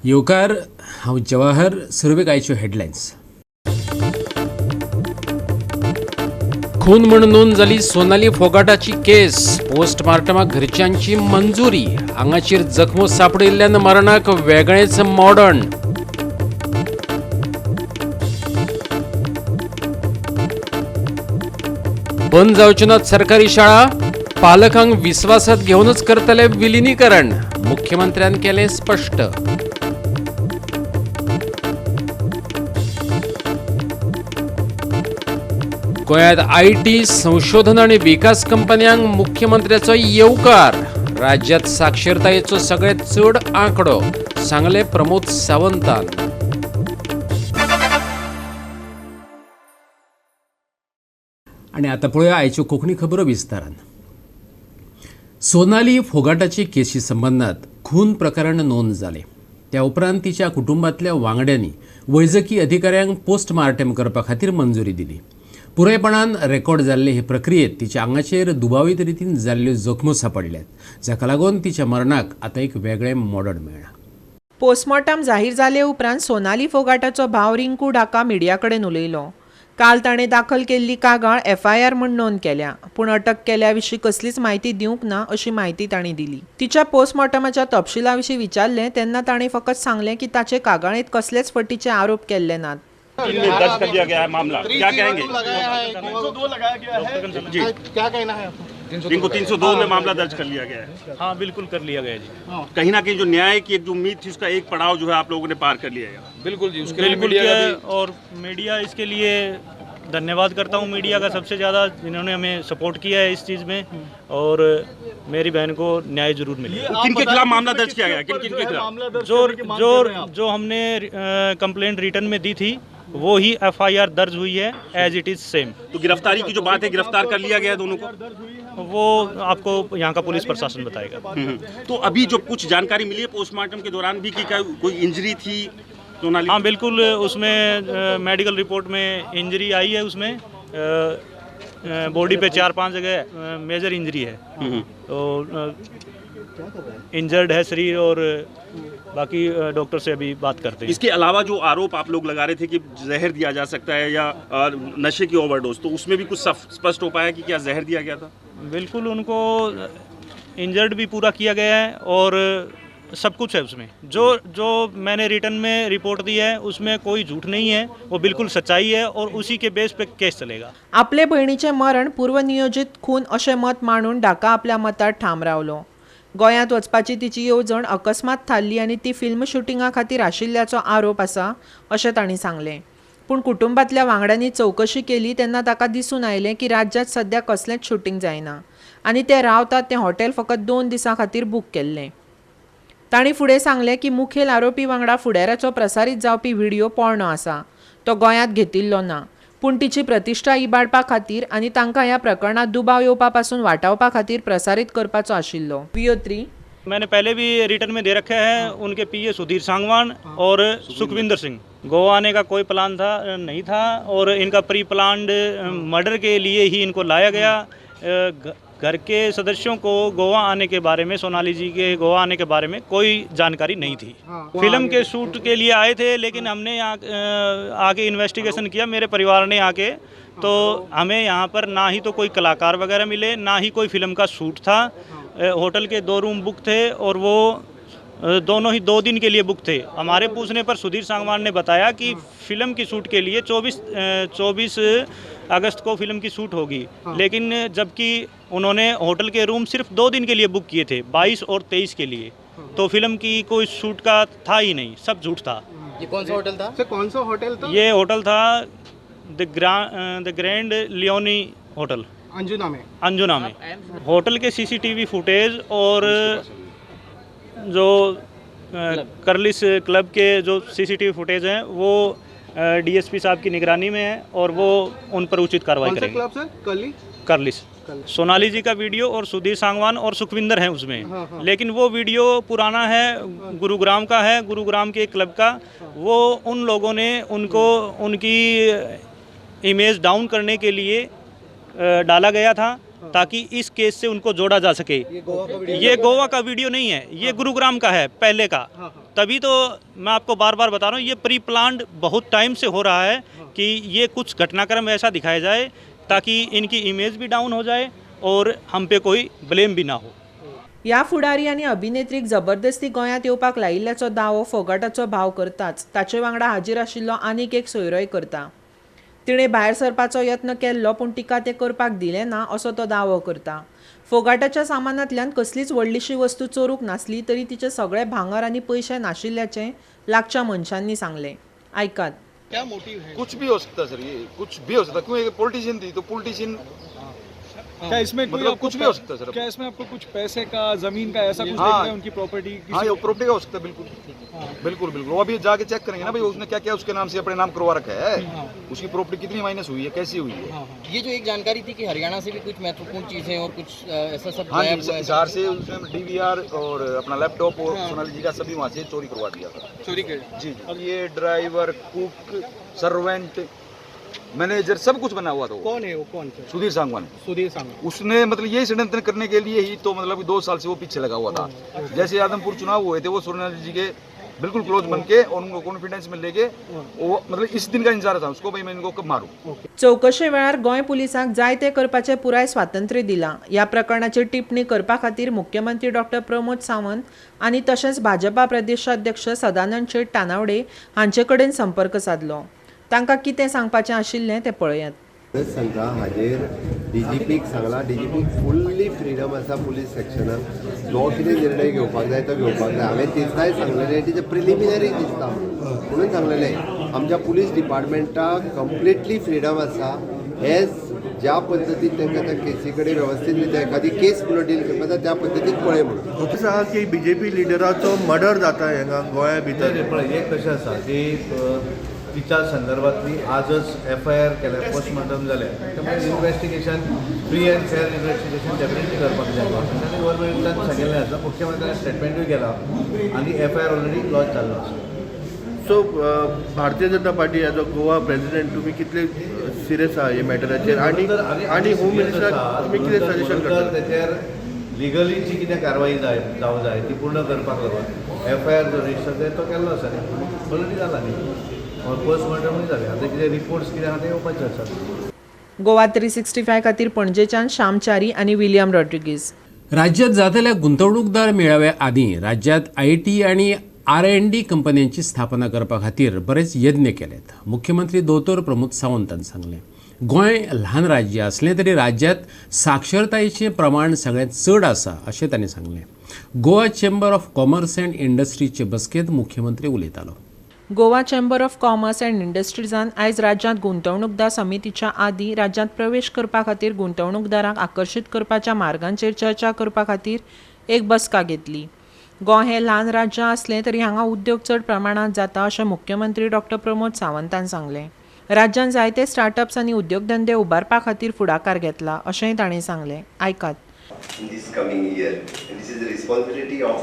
येवकार, हांव जवाहर. सुरवेक आयच्यो हेडलायन्स. खून म्हूण नोंद जाली सोनाली फोगाटाची केस. पोस्टमार्टमाक घरच्यांची मंजुरी. आंगाचेर जखमो सापडिल्ल्यान मरणाक वेगळेंच मॉडर्न. बंद जावच्यो नात सरकारी शाळा, पालकांक विस्वासात घेवनच करतले विलिनीकरण, मुख्यमंत्र्यान केलें स्पश्ट. गोंयांत IT संशोधन आनी विकास कंपन्यांक मुख्यमंत्र्याचो येवकार. राज्यांत साक्षरतायेचो सगळ्यांत चड आंकडो, सांगलें प्रमोद सावंतान. आनी आतां पळोवया आयच्यो कोंकणी खबरो विस्तारान. सोनाली फोगाटाचे केशी संबंदांत खून प्रकरण नोंद जालें. त्या उपरांत तिच्या कुटुंबांतल्या वांगड्यांनी वैजकी अधिकाऱ्यांक पोस्टमार्टम करपा खातीर मंजुरी दिली. पुरायपणान रेकॉर्ड जाल्ले हे प्रक्रियेत तिच्या आंगाचेर दुबावीत रितीन जाल्ल्यो जखमो सांपडल्यात, जाका लागून तिच्या मरणाक आतां एक वेगळें मोडण मेळ्ळां. पोस्टमॉर्टम जाहीर जाले उपरांत सोनाली फोगाटाचो भाव रिंकू ढाका मिडिया कडेन उलयलो. काल ताणें दाखल केल्ली कागाळ एफआयआर म्हूण नोंद केल्या, पूण अटक केल्या विशीं कसलीच म्हायती दिवंक ना अशी म्हायती तांणी दिली. तिच्या पोस्टमॉर्टमाच्या तपशिला विशीं विचारलें तेन्ना ताणें फकत सांगलें की ताचे कागाळेंत कसलेच फटीचे आरोप केल्ले नात. में दर्ज कर लिया गया है मामला, क्या कहेंगे? लगाया है, 302 लगाया गया है जी। क्या कहना है आपको? इनको 302 में मामला दर्ज कर लिया गया है। हाँ, बिल्कुल कर लिया गया जी। कहीं ना कहीं जो न्याय की एक जो उम्मीद थी उसका एक पड़ाव जो है आप लोगों ने पार कर लिया है। बिल्कुल जी, उसके लिए बिल्कुल मीडिया का किया है भी और मीडिया इसके लिए धन्यवाद करता हूँ मीडिया का सबसे ज़्यादा, जिन्होंने हमें सपोर्ट किया है इस चीज़ में और मेरी बहन को न्याय जरूर मिले। किन के खिलाफ मामला दर्ज किया गया? किन किन के खिलाफ? जो जो जो हमने कंप्लेंट रिटर्न में दी थी वो ही एफआईआर दर्ज हुई है, एज it is same. तो गिरफ्तारी की जो बात है, गिरफ्तार कर लिया गया है दोनों को? वो आपको यहाँ का पुलिस प्रशासन बताएगा। तो अभी जो कुछ जानकारी मिली है पोस्टमार्टम के दौरान भी कि क्या कोई इंजरी थी सोनाली? हाँ बिल्कुल, उसमें मेडिकल रिपोर्ट में इंजरी आई है। उसमें बॉडी पे 4-5 जगह मेजर इंजरी है, तो इंजर्ड है शरीर और बाकी डॉक्टर से अभी बात करते हैं। इसके अलावा जो आरोप आप लोग लगा रहे थे कि जहर दिया जा सकता है या नशे की ओवरडोज, तो उसमें भी कुछ स्पष्ट हो पाया कि क्या जहर दिया गया था? बिल्कुल, उनको इंजर्ड भी पूरा किया गया है और सब कुछ है उसमें। जो जो मैंने रिटर्न में रिपोर्ट दी है उसमें कोई झूठ नहीं है, वो बिल्कुल सच्चाई है और उसी के बेस पे केस चलेगा। आपले भयणीचें मरण पूर्वनियोजीत खून अशें मत मांडून ढाका आपल्या मतार ठाम रावलो. गोंयांत वचपाची तिची येवजण अकस्मात थारली आनी ती फिल्म शुटिंगा खातीर आशिल्ल्याचो आरोप आसा अशें तांणी सांगलें. पूण कुटुंबांतल्या वांगड्यांनी चवकशी केली तेन्ना ताका दिसून आयलें की राज्यांत सद्या कसलेंच शुटींग जायना आनी ते रावतात तें हॉटेल फकत 2 दिसां खातीर बूक केल्लें. तांणी फुडें सांगलें की मुखेल आरोपी वांगडा फुडाऱ्याचो प्रसारीत जावपी व्हिडियो पोरणो आसा, तो गोंयांत घेतिल्लो ना, पूण तिची प्रतिश्ठा इबाडपा खातीर आनी तांकां ह्या प्रकरणांत दुबाव येवपा पासून वाटावपा खातीर प्रसारीत करपाचो आशिल्लो. व्हिओ 3 मैंने पहले भी रिटर्न में दे रखा है, उनके पीए सुधीर सांगवान और सुखविंदर सिंह। गोवा आने का कोई प्लान था नहीं था और इनका प्री प्लान्ड मर्डर के लिए ही इनको लाया गया। घर के सदस्यों को गोवा आने के बारे में, सोनाली जी के गोवा आने के बारे में कोई जानकारी नहीं थी। फिल्म के शूट के लिए आए थे, लेकिन हमने यहाँ आके इन्वेस्टिगेशन किया, मेरे परिवार ने आके, तो हमें यहाँ पर ना ही तो कोई कलाकार वगैरह मिले, ना ही कोई फिल्म का शूट था। होटल के 2 रूम बुक थे और वो दोनों ही 2 दिन के लिए बुक थे। हमारे पूछने पर सुधीर सांगवान ने बताया कि फिल्म की शूट के लिए 24 अगस्त को फिल्म की शूट होगी, लेकिन जबकि उन्होंने होटल के रूम सिर्फ 2 दिन के लिए बुक किए थे, 22 और 23 के लिए, तो फिल्म की कोई शूट का था ही नहीं, सब झूठ था। ये कौन सा होटल था? सर, कौन सा होटल था? ये होटल था the grand Leone hotel, Anjuna में। अंजुना में। होटल के सीसीटीवी फुटेज और जो करलिस क्लब के जो सीसीटीवी फुटेज हैं वो डीएसपी साहब की निगरानी में है और वो उन पर उचित कार्रवाई कौन सा करेंगे। Club sir? करली? करलिस। सोनाली जी का वीडियो और सुधीर सांगवान और सुखविंदर हैं उसमें, हाँ, हाँ। लेकिन वो वीडियो पुराना है, गुरुग्राम का है, गुरुग्राम के क्लब का। वो उन लोगों ने उनको उनकी इमेज डाउन करने के लिए डाला गया था ताकि इस केस से उनको जोड़ा जा सके। ये गोवा का वीडियो? ये गोवा का वीडियो नहीं है, ये गुरुग्राम का है पहले का। तभी तो मैं आपको बार बार बता रहा हूँ, ये प्री प्लान्ड बहुत टाइम से हो रहा है कि ये कुछ घटनाक्रम ऐसा दिखाया जाए ताकि इनकी इमेज भी डाउन हो जाए और हम पे कोई ब्लेम भी ना हो। ह्या फुडारी आनी अभिनेत्रीक जबरदस्ती गोंयांत येवपाक लायिल्ल्याचो दावो फोगाटाचो भाव करताच ताचे वांगडा हाजीर आशिल्लो आनीक एक सोयरोय करता। तिणें भायर सरपाचो यत्न केल्लो पूण तिका तें करपाक दिलें ना असो तो दावो करता। फोगाटाच्या सामानांतल्यान कसलीच व्हडलीशी वस्तू चोरूंक नासली तरी तिचे सगळे भांगर आनी पयशे नाशिल्ल्याचें लागच्या मनशांनी सांगलें। आयकात। क्या मोटिव है? कुछ भी हो सकता है सर, ये कुछ भी हो सकता है। क्यों एक पॉलिटिशियन थी तो पॉलिटिशियन क्या इसमें मतलब कुछ भी हो सकता है सर। क्या इसमें आपको कुछ पैसे का, जमीन का ऐसा कुछ दिख रहा है, उनकी प्रॉपर्टी? हाँ, ये प्रॉपर्टी का हो सकता है, बिल्कुल बिल्कुल बिल्कुल। वो अभी जाके चेक करेंगे ना भाई, उसने क्या क्या उसके नाम से अपने नाम करवा रखा है, उसकी प्रॉपर्टी कितनी माइनस हुई है, कैसी हुई है। ये जो एक जानकारी थी कि हरियाणा से भी कुछ महत्वपूर्ण चीजें और कुछ ऐसा सब हाँ जी, हिसार से उसने DVR और अपना लैपटॉप और सोनाली जी का सभी वहाँ से चोरी करवा दिया था। चोरी कर जी जी। ये ड्राइवर, कुक, सर्वेंट, मैनेजर सब कुछ बना हुआ था। कौन है वो? कौन? सुधीर सांगवान। सुधीर सांगवान। उसने मतलब ये षड्यंत्र करने के लिए ही तो मतलब 2 साल से वो पीछे लगा हुआ था। जैसे आदमपुर चुनाव हुए थे वो सोनाली जी के बिल्कुल क्लोज बन के और उनको कॉन्फिडेंस में लेके वो मतलब इस दिन का इंतजार था उसको, भाई मैं इनको कब मारूं। चवकशे वेळार गोंय पुलिसांक जाय ते करपाचें पुराय स्वातंत्र्य दिलां। ह्या प्रकरणाचेर टिप्पणी करपा खातीर मुख्यमंत्री डॉक्टर प्रमोद सावंत आनी तशेंच भाजपा प्रदेशाध्यक्ष सदानंद शेट तानावडे हांचे कडेन संपर्क सादलो। तांकां कितें सांगपाचें आशिल्लें तें पळयात। सांगता हाजेर डीजीपीक सांगला, डीजीपीक फुल्ली फ्रिडम आसा पुलीस सेक्शनाक, जो कितें निर्णय घेवपाक जाय तो घेवपाक जाय। हांवें तेजताय सांगलेलें, तिचें प्रिलिमिनरी दिसता म्हणून सांगलेलें। आमच्या पुलीस डिपार्टमेंटाक कंप्लिटली फ्रिडम आसा, हे ज्या पद्दतीन तांकां त्या केसी कडेन वेवस्थीत रित्या एखादी केस म्हणून डील करपाक जाय त्या पद्दतीन पळय म्हणून। अशें आसा की बीजेपी लिडराचो मर्डर जाता हांगा गोंया भितर। पळय एक कशें आसा की तिच्या संदर्भातली आजच FIR केल्या, पोस्टमार्टम जालें, त्यामुळे investigation free and fair investigation definitely करपाक जाय। आनी गव्हर्मेंटान सांगिल्लें आसा, मुख्यमंत्र्यान स्टेटमेंटूय केला आनी FIR already launch जाल्लो आसा। So Bharatiya Janata Party as a Goa president तुमी कितले सिरियस आहा हे मॅटराचेर आनी आनी होम मिनिस्टराक तुमी कितें सजेशन करता? तेचेर लिगली जी कितें कारवाई जाय जावं जाय ती पूर्ण करपाक लागून FIR जो रजिस्टर जाय तो केल्लो आसा न्ही, ऑलरेडी जाला न्ही, पोस्टमार्टमूय जालें, आतां कितें रिपोर्ट्स कितें आहा ते येवपाचे आसात। गोवा 365 खातीर पणजेच्यान श्यामचारी आनी विलियम रॉड्रिगीज। राज्यात जातल्या गुंतवणूकदार मेळाव्या आदीं राज्यात IT आनी R&D कंपन्यांची स्थापना करपा खातीर बरेच यत्न केलेत। मुख्यमंत्री दोतोर प्रमोद सावंतान सांगलें, गोंय ल्हान राज्य आसलें तरी राज्यात साक्षरतायेचें प्रमाण सगळ्यांत चड आसा अशें तांणी सांगलें। Goa chamber of commerce and इंडस्ट्रीचे बसकेंत मुख्यमंत्री उलयतालो। Goa chamber of commerce and इंडस्ट्रीजान आयज राज्यांत गुंतवणूकदार समितीच्या आदीं राज्यांत प्रवेश करपा खातीर गुंतवणूकदारांक आकर्शीत करपाच्या मार्गांचेर चर्चा करपा खातीर एक बसका घेतली। गोंय हें ल्हान राज्य आसलें तरी हांगा उद्योग चड प्रमाणांत जाता अशें मुख्यमंत्री डॉक्टर प्रमोद सावंतान सांगलें। राज्यांत जायते स्टार्टअप्स आनी उद्योगधंदे उबारपा खातीर फुडाकार घेतला अशेंय तांणी सांगलें। आयकात। In this coming year, and this is the responsibility of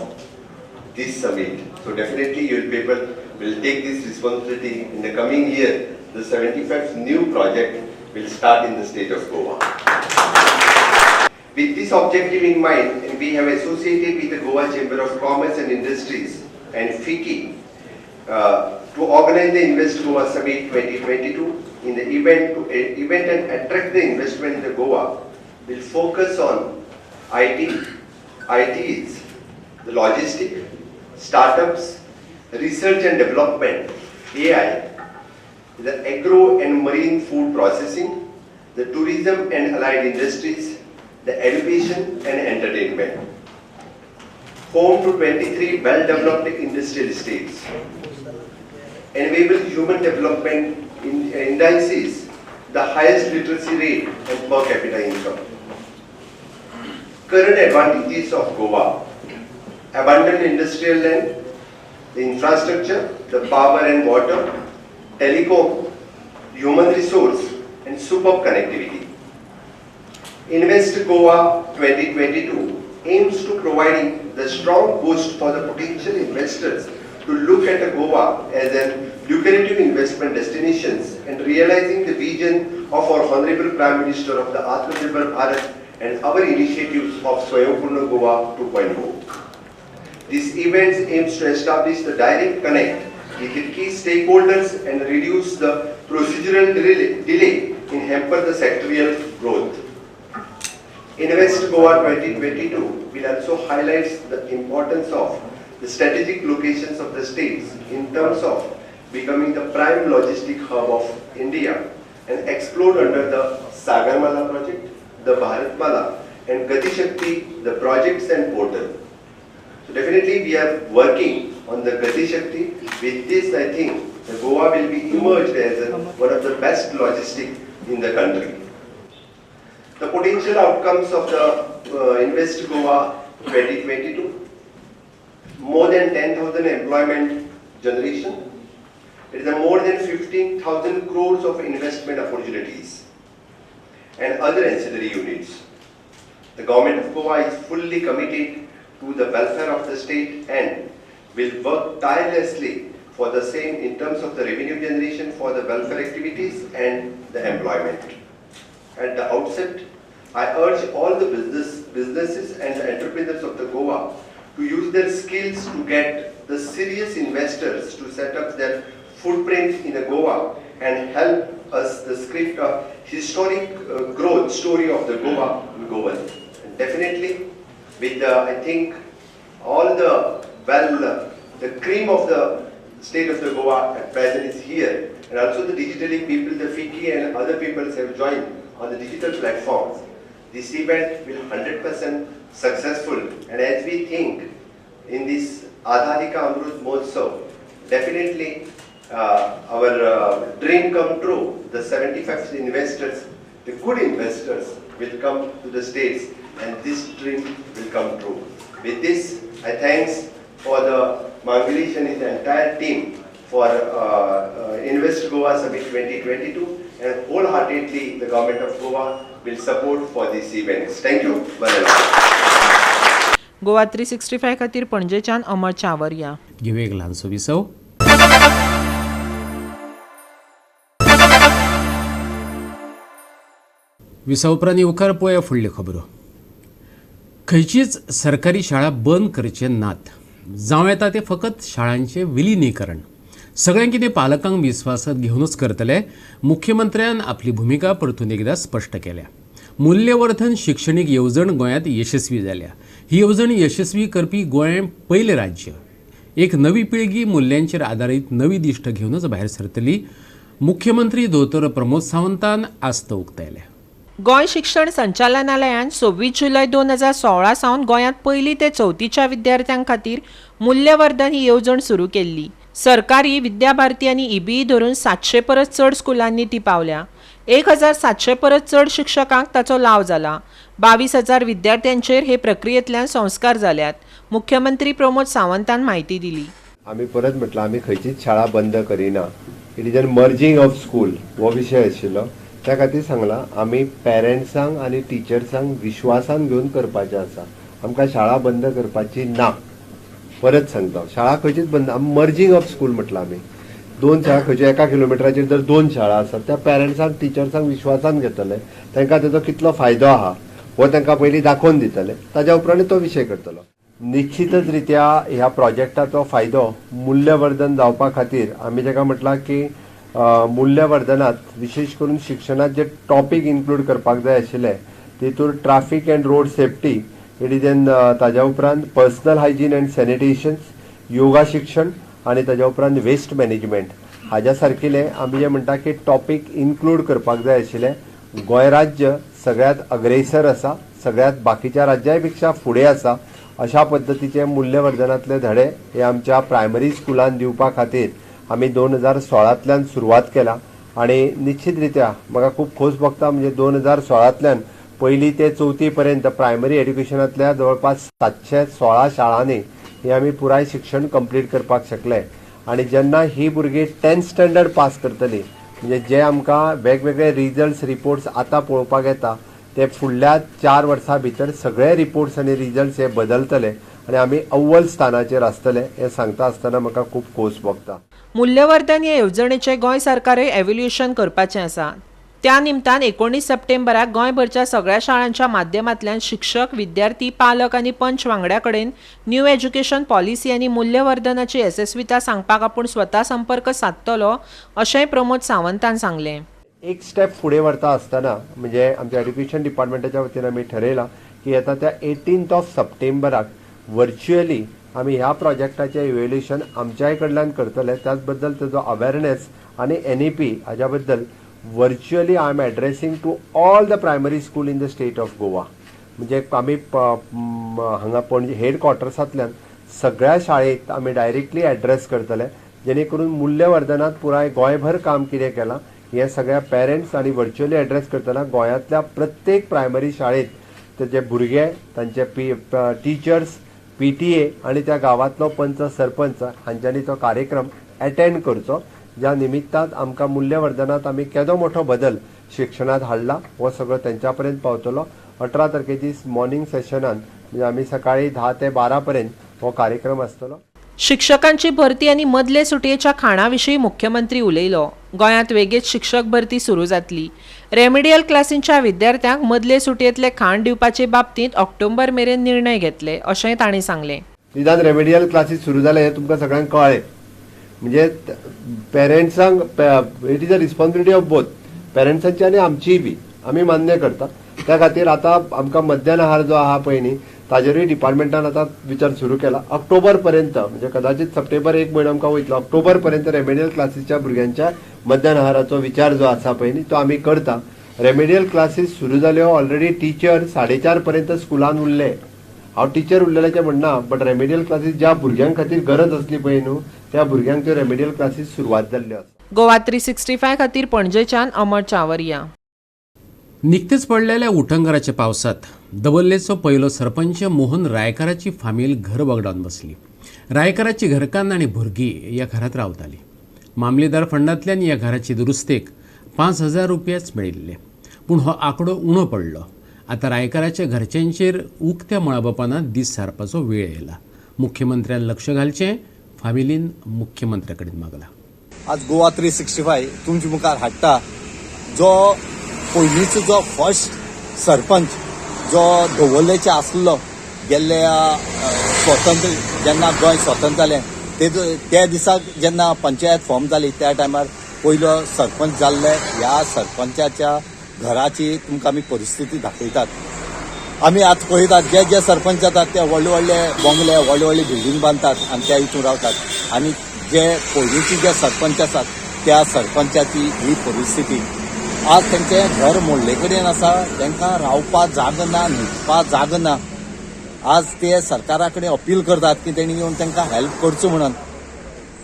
this summit. So definitely you people will take this responsibility in the coming year. The 75 new project will start in the state of Goa. With this objective in mind, and we have associated with the Goa Chamber of Commerce and Industries and FICCI to organize the Invest Goa Summit 2022. In the event to event and attract the investment in the Goa, will focus on IT, ITs, the logistic, startups, research and development, AI, the agro and marine food processing, the tourism and allied industries, the education and entertainment. Home to 23 well-developed industrial states. Enable human development indices, the highest literacy rate and per capita income. Current advantages of Goa: abundant industrial land, the infrastructure, the power and water, telecom, human resource, and superb connectivity. Invest Goa 2022 aims to providing the strong boost for the potential investors to look at Goa as a lucrative investment destinations and realizing the vision of our Honorable Prime Minister of the Atmanirbhar Bharat and our initiatives of Swayampurna Goa 2.0. This event aims to establish the direct connect with the key stakeholders and reduce the procedural delay in hamper the sectorial growth. Invest Goa 2022 will also highlight the importance of the strategic locations of the states in terms of becoming the prime logistic hub of India and explored under the Sagarmala project, the Bharatmala and Gati Shakti, the projects and portal. So definitely we are working on the Gati Shakti. With this, I think the Goa will be emerged as one of the best logistic in the country. The potential outcomes of the Invest Goa 2022, more than 10,000 employment generation. It is a more than 15,000 crores of investment opportunities and other ancillary units. The government of Goa is fully committed to the welfare of the state and will work tirelessly for the same in terms of the revenue generation for the welfare activities and the employment. At the outset, I urge all the businesses and the entrepreneurs of the Goa to use their skills to get the serious investors to set up their footprint in the Goa and help us the script a historic growth story of the Goa in Goa. And definitely, with the, I think, all the, well, the cream of the state of the Goa at present is here, and also the digitally people, the FICCI and other people have joined on the digital platforms. This event will 100% successful, and as we think in this Azadi Ka Amrit Mahotsav, definitely our dream come true. The 75 investors, the good investors will come to the states, and this dream will come true. With this, I thanks for the Mangalish and his entire team for Invest Goa Summit 2022, and wholeheartedly the government of Goa will support for these events. Thank you. Goa 365 खातीर पणजेच्यान अमर चावरिया. घेऊया एक ल्हानसो विसव. विसव उपरांत येवकार पळोवया फुडल्यो खबरो. खंयचीच सरकारी शाळा बंद करचे नात, जावं येता तें फकत शाळांचें विलिनीकरण. सगळें कितें पालकांक विस्वासात घेवनूच करतले. मुख्यमंत्र्यान आपली भुमिका परतून एकदां स्पश्ट केल्या. मूल्यवर्धन शिक्षणीक येवजण गोंयांत यशस्वी जाल्या. ही येवजण यशस्वी करपी गोंय पयलें राज्य. एक नवी पिळगी मुल्यांचेर आदारीत नवी दिश्ट घेवनूच भायर सरतली. मुख्यमंत्री दोतोर प्रमोद सावंतान आस्त उक्तायल्या. गोंय शिक्षण संचालनालयान 26 जुलय 2016 सावन गोंयांत पयली ते चवथीच्या विद्यार्थ्यां खातीर मूल्यवर्धन ही येवजण सुरू केल्ली. सरकारी विद्याभारती आनी ईबीई धरून 700 परस चड स्कुलांनी ती पावल्या. 1700 परस चड शिक्षकांक ताचो लाव जाला. 22,000 विद्यार्थ्यांचेर हे प्रक्रियेंतल्यान संस्कार जाल्यात. मुख्यमंत्री प्रमोद सावंतान म्हायती दिली. आमी परत म्हटलां, आमी खंयचीच शाळा बंद करिना. It is an merging of school हो विशय आशिल्लो. त्या खातीर सांगलां, आमी पेरंट्सांक आनी टिचर्सांक विश्वासान घेवन करपाचें आसा. आमकां शाळा बंद करपाची ना. परत सांगता, शाळा खंयचीच बंद. आमी मर्जींग ऑफ स्कूल म्हटलां. आमी दोन शाळा खंयच्या एका किलोमिटराचेर जर दोन शाळा आसात, त्या पेरंट्सांक टिचर्सांक विश्वासान घेतले, तांकां तेजो कितलो फायदो आहा हो तांकां पयलीं दाखोवन दितले, ताज्या उपरांत तो विशय करतलो. निश्चितच रित्या ह्या प्रोजेक्टाचो फायदो मूल्यवर्धन जावपा खातीर आमी ताका म्हटलां की मूल्यवर्धनात विशेष करून शिक्षणात जे टॉपीक इन्क्लूड करपाक जाय आशिल्ले तेतूर traffic and road safety, it is an ताज्या उपरांत पर्सनल हायजीन अँड सॅनिटेशन्स, योगा शिक्षण आनी ताज्या उपरांत वेस्ट मॅनेजमेंट हाज्या सारकिले आमी जे म्हणटा की टॉपीक इन्क्लूड करपाक जाय आशिल्ले. गोंय राज्य सगळ्यांत अग्रेसर आसा, सगळ्यांत बाकीच्या राज्यां पेक्षा फुडें आसा. अशा पद्दतीचे मूल्यवर्धनांतले धडे हे आमच्या प्रायमरी स्कुलान दिवपा खातीर आमी 2016तल्यान सुरवात केला आनी निश्चित रित्या म्हाका खूब खोस भोगता. म्हणजे 2016तल्यान पयली ते चवथी पर्यंत प्रायमरी एड्युकेशनांतल्या जवळपास 716 शाळांनी हे आमी पुराय शिक्षण कंप्लीट करपाक शकले. आनी जेन्ना ही भुरगीं 10th standard पास करतली, म्हणजे जे आमकां वेगवेगळे रिजल्ट्स रिपोर्ट्स आतां पळोवपाक येता ते फुडल्या 4 वर्सां भितर सगळे रिपोर्ट्स आनी रिजल्ट्स हे बदलतले आनी आमी अव्वल स्थानाचेर आसतले हें सांगता आसतना म्हाका खूब खोस भोगता. मूल्यवर्धन हे येवजणेचें गोंय सरकारय एव्होल्युशन करपाचें आसा. त्या निमतान 19 सप्टेंबराक गोंयभरच्या सगळ्या शाळांच्या माध्यमांतल्यान शिक्षक, विद्यार्थी, पालक आनी पंच वांगड्या कडेन न्यू एज्युकेशन पॉलिसी आनी मूल्यवर्धनाची येसस्विता सांगपाक आपूण स्वता संपर्क सादतलो अशेंय प्रमोद सावंतान सांगलें. एक स्टेप फुडें व्हरता आसतना म्हणजे आमच्या एड्युकेशन डिपार्टमेंटाच्या वतीन आमी ठरयलां की येता त्या 18 सप्टेंबराक व्हर्च्युअली आमी ह्या प्रोजेक्टाचें इव्हेल्युएशन आमच्याय कडल्यान करतले. त्याच बद्दल तेजो अवेरनेस आनी NEP हाज्या बद्दल virtually I am addressing to all the primary school in the state of Goa. म्हणजे आमी हांगा पणजे हेड क्वॉर्टर्सांतल्यान सगळ्या शाळेत आमी डायरेक्टली एड्रेस करतले, जेणे करून मूल्यवर्धनात पुराय गोंयभर काम कितें केलां हें सगळ्या पेरंट्स आनी व्हर्च्युअली एड्रेस करतना गोंयांतल्या प्रत्येक प्रायमरी शाळेत तेजे भुरगे, तांचे टिचर्स, PTA आनी त्या गांवांतलो पंच, सरपंच हांच्यांनी तो कार्यक्रम एटेंड करचो, ज्या निमित्तान आमकां मूल्यवर्धनात आमी केदो मोठो बदल शिक्षणांत हाडला हो सगळो तेंच्या पर्यंत पावतलो. 18 तारखे दीस मॉर्निंग सेशनान म्हणजे आमी सकाळी 10 ते 12 पर्यंत हो कार्यक्रम आसतलो. शिक्षकांची भरती आनी मदले सुटयेच्या खाणा विशीं मुख्यमंत्री उलयलो. गोंयांत वेगेत शिक्षक भरती सुरू जातली. रेमिडियल क्लासींच्या विद्यार्थ्यांक मदले सुटयेंतले खाण दिवपाचे बाबतींत ऑक्टोबर मेरेन निर्णय घेतले अशेंय तांणी सांगलें. निदान रेमिडियल क्लासीस सुरू जाले हें तुमकां सगळ्यांक कळ्ळें. म्हणजे पेरंट्सांक it is a responsibility of both पेरंट्सांची आनी आमचीय बी आमी मान्य करता. त्या खातीर आतां आमकां मध्यान आहार जो आहा पळय न्ही ताजेरूय डिपार्टमेंटान आतां विचार सुरू केला. ऑक्टोबर पर्यंत म्हणजे कदाचित सप्टेंबर एक म्हयनो आमकां वयतलो, ऑक्टोबर पर्यंत रेमेडियल क्लासीच्या भुरग्यांच्या मध्यान आहाराचो विचार जो आसा पळय न्ही तो आमी करता. रेमेडियल क्लासीस सुरू जाल्यो, ऑलरेडी टिचर 4:30 पर्यंत स्कुलान उरले. हांव टिचर उरलेल्याचें म्हणना, बट रेमेडियल क्लासीस ज्या भुरग्यां खातीर गरज आसली पळय न्हू त्या भुरग्यांक त्यो रेमेडियल क्लासीस सुरवात जाल्ल्यो आसा. गोवा 365 खातीर पणजेच्यान अमर चावरिया. निकतेच पडलेल्या उटंगाराच्या पावसात दवर्लेचो पयलो सरपंच मोहन रायकाराची फामील घर वगडावन बसली. रायकाराची घरकान्न आनी भुरगीं ह्या घरांत रावताली. मामलेदार फंडांतल्यान ह्या घराची दुरुस्तेक 5,000 रुपयाच मेळिल्ले, पूण हो आंकडो उणो पडलो. आतां रायकाराच्या घरच्यांचेर उक्त्या मळबापाना दीस सारपाचो वेळ आयला. मुख्यमंत्र्यान लक्ष घालचें फामिलीन मुख्यमंत्र्या कडेन मागला. आज गोवा 365 तुमच्या मुखार हाडटा जो पयलींचो जो फर्स्ट सरपंच जो दवर्लेचे आसलो गेल्ल्या स्वतंत्र जेन्ना गोंय स्वतंत्र जालें त्या दिसाक जेन्ना पंचायत फॉर्म जाली त्या टायमार पयलो सरपंच जाल्ले ह्या सरपंचाच्या घराची तुमकां आमी परिस्थिती दाखयतात. आमी आज पळयतात जे जे सरपंच जातात ते व्हडले व्हडले बंगले, व्हडले व्हडले बिल्डींग बांदतात आनी त्या हितून रावतात आनी जे पयलींचे जे सरपंच आसात त्या सरपंचाची ही परिस्थिती. आज तेंचें घर मोडले कडेन आसा, तांकां रावपाक जागो ना, न्हिदपाक जागो ना. आज ते सरकारा कडेन अपील करतात की तेणी येवन तांकां हेल्प करचो म्हणून.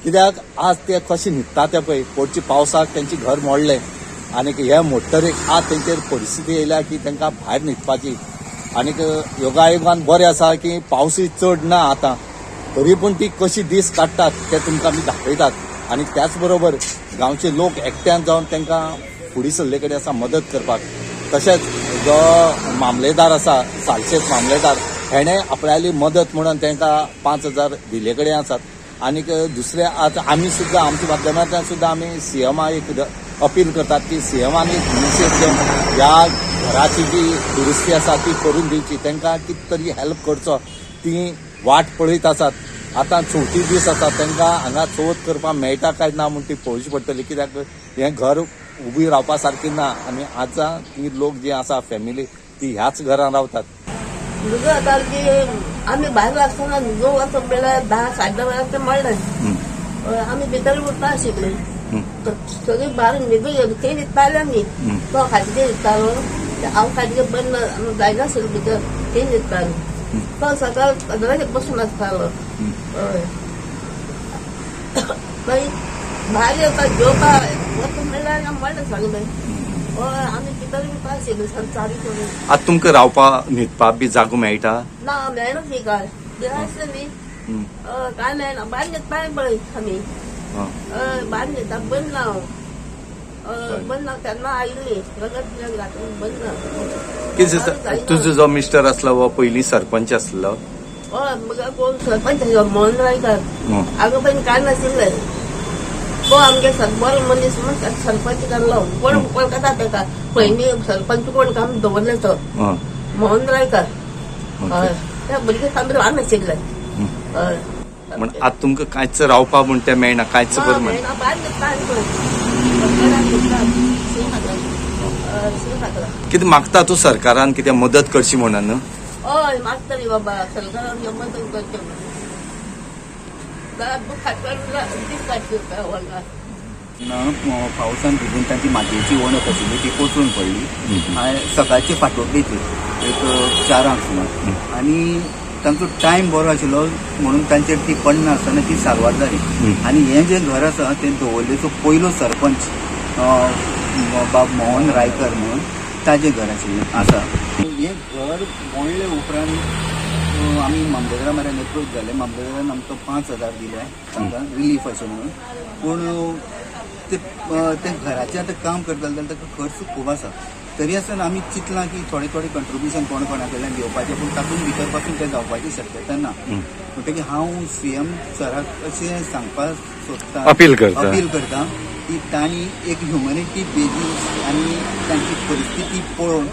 कित्याक आज ते कशे न्हिदता ते पळय, पोटच्या पावसाक तेंचें घर मोडलें आनी हे मोडटरीक आज तेंचेर परिस्थिती येयल्या की तांकां भायर न्हिदपाची. आनीक योगायोगान बरें आसा की पावसूय चड ना आतां, तरी पूण ती कशी दीस काडटात ते तुमकां आमी दाखयतात. आनी त्याच बरोबर गांवचे लोक एकट्यान जावन तांकां फुडें सरले कडेन आसा मदत करपाक. तशेंच जो मामलेदार आसा सालशेत मामलेदार हेणें आपणाली मदत म्हणून तांकां 5,000 दिल्ले कडेन आसात. आनीक दुसरें आज आमी सुद्दां आमच्या माध्यमांतल्यान सुद्दां आमी सीएमा एक अपील करतात की सीएमान एक इनिशिएट घेवन ह्या घराची जी दुरुस्ती आसा ती करून दिवची, तांकां कितें तरी हेल्प करचो. ती वाट पळयत आसात. आतां चवथी दीस आसा, तांकां हांगा चवथ करपाक मेळटा काय ना म्हूण ती पळोवची पडटली. कित्याक हें घर उबी रावपा सारकी ना आनी आतां ती लोक जी आसा फॅमिली ती ह्याच घरान रावतात. आमी भायर आसतना न्हिदूंक वचप वेळार 10 साडे 10 वेळार ते मळ्ळें, आमी भितर उरता आशिल्ले सगळीं भायर न्हिदूं गेली. ते न्हिदताले आमी, तो खाटके न्हिदतालो, हांव खाटके बंद जायनाशिल्लें भितर, ते न्हिदतालो. तो सकाळ 15 बसून आसतालो. हय, मागीर भायर येवपा जेवपा वचप मेळ्ळें मळ्ळें सगळें. हय, आमी भितर उरता आशिल्ले चारी करून. आतां तुमकां रावपा न्हिदपा बी जागो मेळटा ना? मेळना न्ही, काय आसलें न्ही, काय मेळना. भायर न्हिदपा पळय आमी, भायर न्हिदता बंद ना, बंद ना. तेन्ना आयिल्ली रगत घातून बंद ना. कितें तुजो जो मिस्टर आसलो हो पयलीं सरपंच आसलो? हय, मगे कोण सरपंच आशिल्लो मोहन रायकार. आगो पयलीं कांय नाशिल्लें. तो आमगे बरो मनीस म्हूण सरपंच केल्लो. कोण वळखता तेका पयलीं सरपंच कोण आमी दवरले तो मोहन रायकर. हय, त्या भुरगे सामके ल्हान आशिल्ले. हय, म्हण आतां तुमकां कांयच रावपा म्हण तें मेळना, कांयच बरें मेळना. भायर न्हिदता. कितें मागता तूं सरकारान कितें मदत करची म्हणून? हय मागतली बाबा, सरकारान मदत करची म्हणून. पावसान भिजून तांची मातयेची वणत आशिल्ली ती कोसळून पडली. सकाळची फाटोड्डेची एक 4 सुमार, आनी तांचो टायम बरो आशिल्लो म्हणून तांचेर ती पडना आसतना ती सारवार जाली. आनी हें जें घर आसा तें दवर्लेचो पयलो सरपंच बाब मोहन रायकर म्हणून ताजें घर आशिल्लें आसा. हें घर मोडले उपरांत आमी मामलेदारा मेरेन एप्रोच जाले. मामलेदारान आमकां 5,000 दिले तांकां रिलीफ अशें म्हणून. पूण ते घराचें आतां काम करता जाल्यार ताका खर्च खूब आसा. तरी आसतना आमी चिंतलां की थोडे थोडे कंट्रिब्युशन कोण कोणा कडल्यान घेवपाचें, पूण तातूंत भितर पासून तें जावपाची शक्यता ना. म्हणटकीर हांव सीएम सराक अशें सांगपाक सोदता, अपील करता की तांणी एक ह्युमॅनिटी बेजीस आनी तांची परिस्थिती पळोवन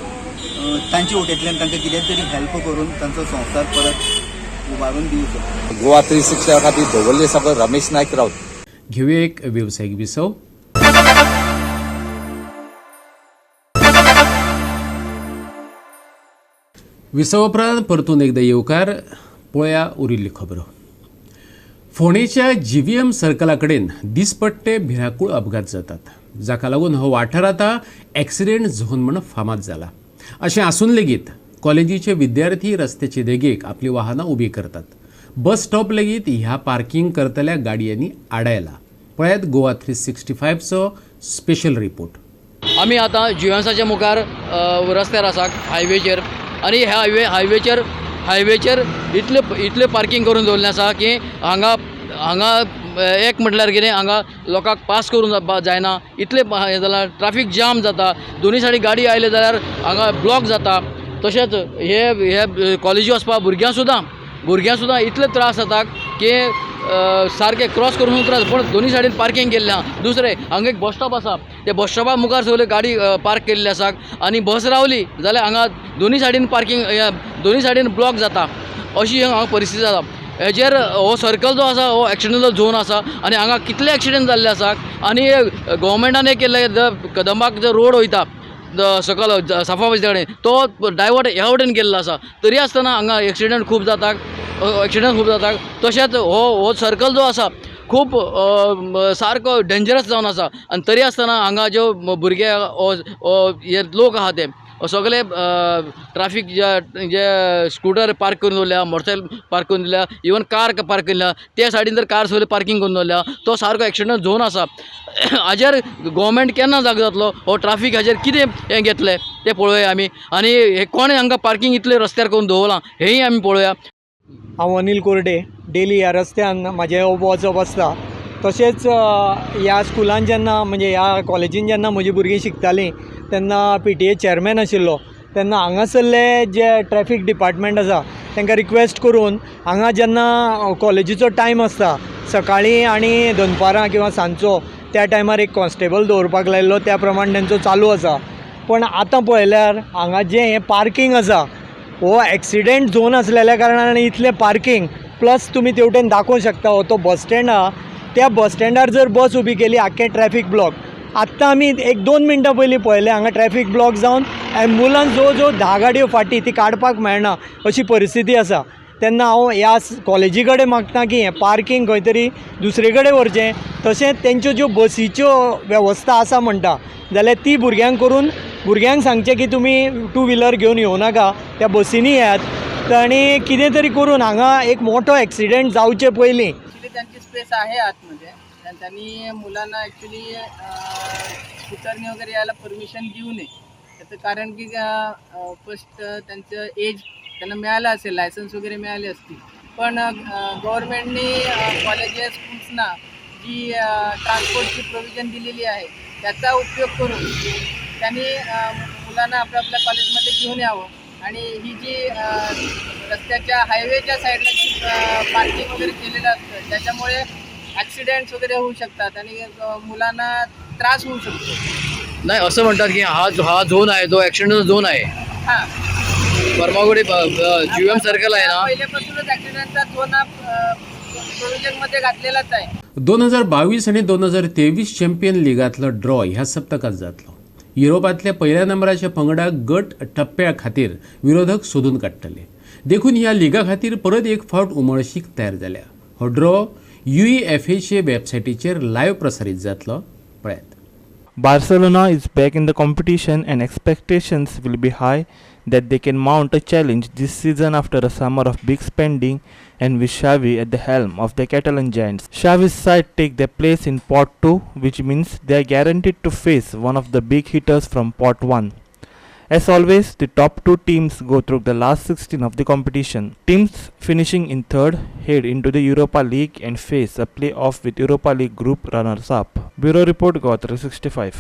तांचे वटेंतल्यान तांकां कितें तरी हेल्प करून तांचो संवसार परत उबारून दिवचो. गोवा 360 खातीर दवर्ले सावन रमेश नायक राऊत. घेवया एक वेवसायीक विसव. विसव उपरांत परतून एकदा येवकार. पळया उरिल्ली खबरो. फोंडेच्या जीव्हीएम सर्कला कडेन दिसपट्टे भिरांकूळ अपघात जातात, जाका लागून हो वाठार आतां एक्सिडेंट झोन म्हूण फामाद जाला. अशें आसून लेगीत कॉलेजीचे विद्यार्थी रस्त्याचे देगेक आपली वाहनां उबी करतात. बस स्टॉप लेगीत ह्या पार्किंग करतल्या गाडयांनी आडायला. पळयात गोवा 365चो स्पेशल रिपोर्ट. आमी आतां जीव्हीएमसाच्या मुखार रस्त्यार आसात हायवेचेर, आनी ह्या हायवेचेर इतले इतले पार्किंग करून दवरलें आसा की हांगा हांगा एक म्हटल्यार कितें हांगा लोकांक पास करूंक जायना, इतलें हें जालां, ट्राफीक जाम जाता. दोनूय सायडीन गाडी आयले जाल्यार हांगा ब्लॉक जाता. तशेंच हे हे कॉलेजी वचपा भुरग्यां सुद्दां इतले त्रास जाता की सारके क्रॉस करून त्रास. पूण दोनूय सायडीन पार्किंग केल्लें आसा. दुसरें हांगा एक बस स्टॉप आसा, त्या बस स्टॉपा मुखार सगळ्यो गाडी पार्क केल्ली आसा आनी बस रावली जाल्यार हांगा दोनूय सायडीन पार्किंग, दोनूय सायडीन ब्लॉक जाता. अशी हांगा परिस्थिती जाता. हेजेर हो सर्कल जो आसा हो एक्सिडेंटल झोन आसा आनी हांगा कितले एक्सिडेंट जाल्ले आसा. आनी गव्हर्मेंटान एक केल्लें, कदंबाक जो रोड वयता सकल साफा मस्जिदा कडेन तो डायवर्ट ह्या वटेन केल्लो आसा, तरी आसतना हांगा एक्सिडेंट खूब जाता, एक्सिडेंट खूब जाता. तशेंच हो सर्कल जो आसा खूब सारको डेंजरस जावन आसा आनी तरी आसतना हांगा ज्यो भुरगे हे लोक आहा ते सगळे ट्राफीक जे स्कुटर पार्क करून दवरल्या, मोटरसायकल पार्क करून दवरल्या, इवन कार पार्क केल्या, त्या सायडीन जर कार सगळे पार्किंग करून दवरल्या, तो सारको एक्सिडेंट झोन आसा. हाजेर गव्हर्मेंट केन्ना जागो जातलो, हो ट्राफीक हाजेर कितें हें घेतलें तें पळोवया आमी. आनी हे कोणें हांगा पार्किंग इतलें रस्त्यार करून दवरलां हेंय आमी पळोवया. हांव अनिल कोरडे, डेली ह्या रस्त्यान म्हाजें वचप आसता. तशेंच ह्या स्कुलान जेन्ना म्हणजे ह्या कॉलेजीन जेन्ना म्हजी भुरगीं शिकतालीं तेन्ना PTA chairman आशिल्लो, तेन्ना हांगासरले जे ट्रॅफिक डिपार्टमेंट आसा तांकां रिक्वेस्ट करून हांगा जेन्ना कॉलेजीचो टायम आसता सकाळीं आनी दनपारां किंवा सांजचो त्या टायमार एक कॉन्स्टेबल दवरपाक लायिल्लो, त्या प्रमाण तेंचो चालू आसा. पण आतां पळयल्यार हांगा जें हें पार्किंग आसा हो एक्सिडेंट झोन आसलेल्या कारणान इतलें पार्किंग, प्लस तुमी तेवटेन दाखोवंक शकता हो तो बस स्टँड आहा, त्या बस स्टँडार जर बस उबी केली आख्खें ट्रॅफिक ब्लॉक. आत्तां आमी 1-2 मिनटां पयलीं पळयलें हांगा ट्रॅफिक ब्लॉक जावन एम्बुलन्स जवळ जवळ 10 गाडयो फाटीं ती काडपाक मेळना अशी परिस्थिती आसा. तेन्ना हांव ह्या कॉलेजी कडेन मागता की हें पार्किंग खंय तरी दुसरे कडेन व्हरचें, तशेंच तेंच्यो ज्यो बसीच्यो वेवस्था आसा म्हणटा जाल्यार ती भुरग्यांक करून भुरग्यांक सांगचें की तुमी 2 व्हिलर घेवन येवं नाका, त्या बसींनी येयात आनी कितें तरी करून हांगा एक मोठो एक्सिडेंट जावचे पयलीं. त्यांची स्पेस आहे आतमध्ये, त्यांनी मुलांना ॲक्च्युली स्कूटरने वगैरे यायला परमिशन देऊ नये. त्याचं कारण की फर्स्ट त्यांचं एज त्यांना मिळालं असेल, लायसन्स वगैरे मिळाले असतील, पण गव्हर्मेंटने कॉलेजेस स्कूल्सना जी ट्रान्सपोर्टची प्रोव्हिजन दिलेली आहे त्याचा उपयोग करून त्यांनी मुलांना आपल्या आपल्या कॉलेजमध्ये घेऊन यावं. आणि ही जी रस्त्याच्या हायवेच्या साईडला जी पार्किंग वगैरे केलेलं असतं त्याच्यामुळे ॲक्सिडेंट्स वगैरे होऊ शकतात आणि मुलांना त्रास होऊ शकतो. नाही, असं म्हणतात की हा झोन आहे जो ॲक्सिडेंटचा झोन आहे. हां, फर्मागुडी जीएम सर्कल आहे ना, पहिल्यापासूनच ॲक्सिडेंटचा झोन हा प्रोव्हिजनमध्ये घातलेलाच आहे. 2022 आणि 2023 चॅम्पियन लिगांतलो ड्रॉ ह्या सप्तकात जातलो. युरोपांतल्या पयल्या नंबराच्या पंगडाक गट टप्प्या खातीर विरोधक सोदून काडटले, देखून ह्या लिगा खातीर परत एक फावट उमळशीक तयार जाल्या. हो ड्रॉ यूईएफएचे वेबसायटीचेर लायव्ह प्रसारीत जातलो. पळयात. Barcelona is back in the competition and expectations will be high that they can mount a challenge this season after a summer of big spending and with Xavi at the helm of the Catalan Giants. Xavi's side take their place in Pot 2, which means they are guaranteed to face one of the big hitters from Pot 1. As always, the top two teams go through the last 16 of the competition. Teams finishing in third head into the Europa League and face a play-off with Europa League group runners-up. Bureau Report, Goa 365.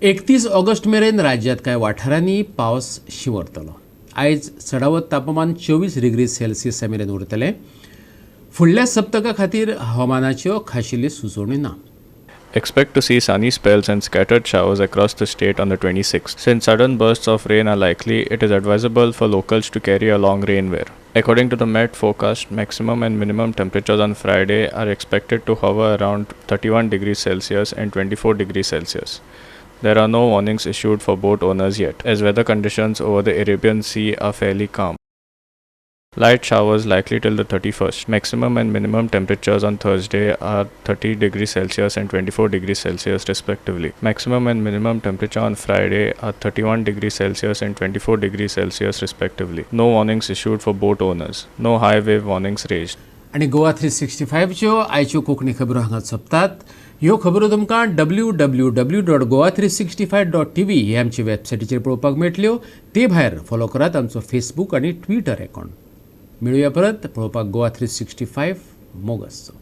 31 August मेरेन राज्यांत कांय वाठारांनी पावस शिंवरतलो. आयज चडावत तापमान 24 degree सेल्सियसा मेरेन उरतलें. फुडल्या सप्तका खातीर हवामानाच्यो खाशेली सुचोवण्यो ना. Expect to see sunny spells and scattered showers across the state on the 26th. Since sudden bursts of rain are likely, it is advisable for locals to carry along rainwear. According to the Met forecast, maximum and minimum temperatures on Friday are expected to hover around 31 degrees Celsius and 24 degrees Celsius. There are no warnings issued for boat owners yet, as weather conditions over the Arabian Sea are fairly calm. Light showers likely till the 31st. Maximum and minimum temperatures on Thursday are 30 degrees Celsius and 24 degrees Celsius respectively. Maximum and minimum temperature on Friday are 31 degrees Celsius and 24 degrees Celsius respectively. No warnings issued for boat owners. No high wave warnings raised. आनी गोवा 365च्यो आयच्यो कोंकणी खबरो हांगा सोंपतात. ह्यो खबरो तुमकां www.goa365.tv हे आमचे वेबसायटीचेर पळोवपाक मेळटल्यो. ते भायर फॉलो करात आमचो फेसबूक आनी ट्विटर अकावंट. मेळुया परत पळोवपाक गोवा 365. मोग आसचो.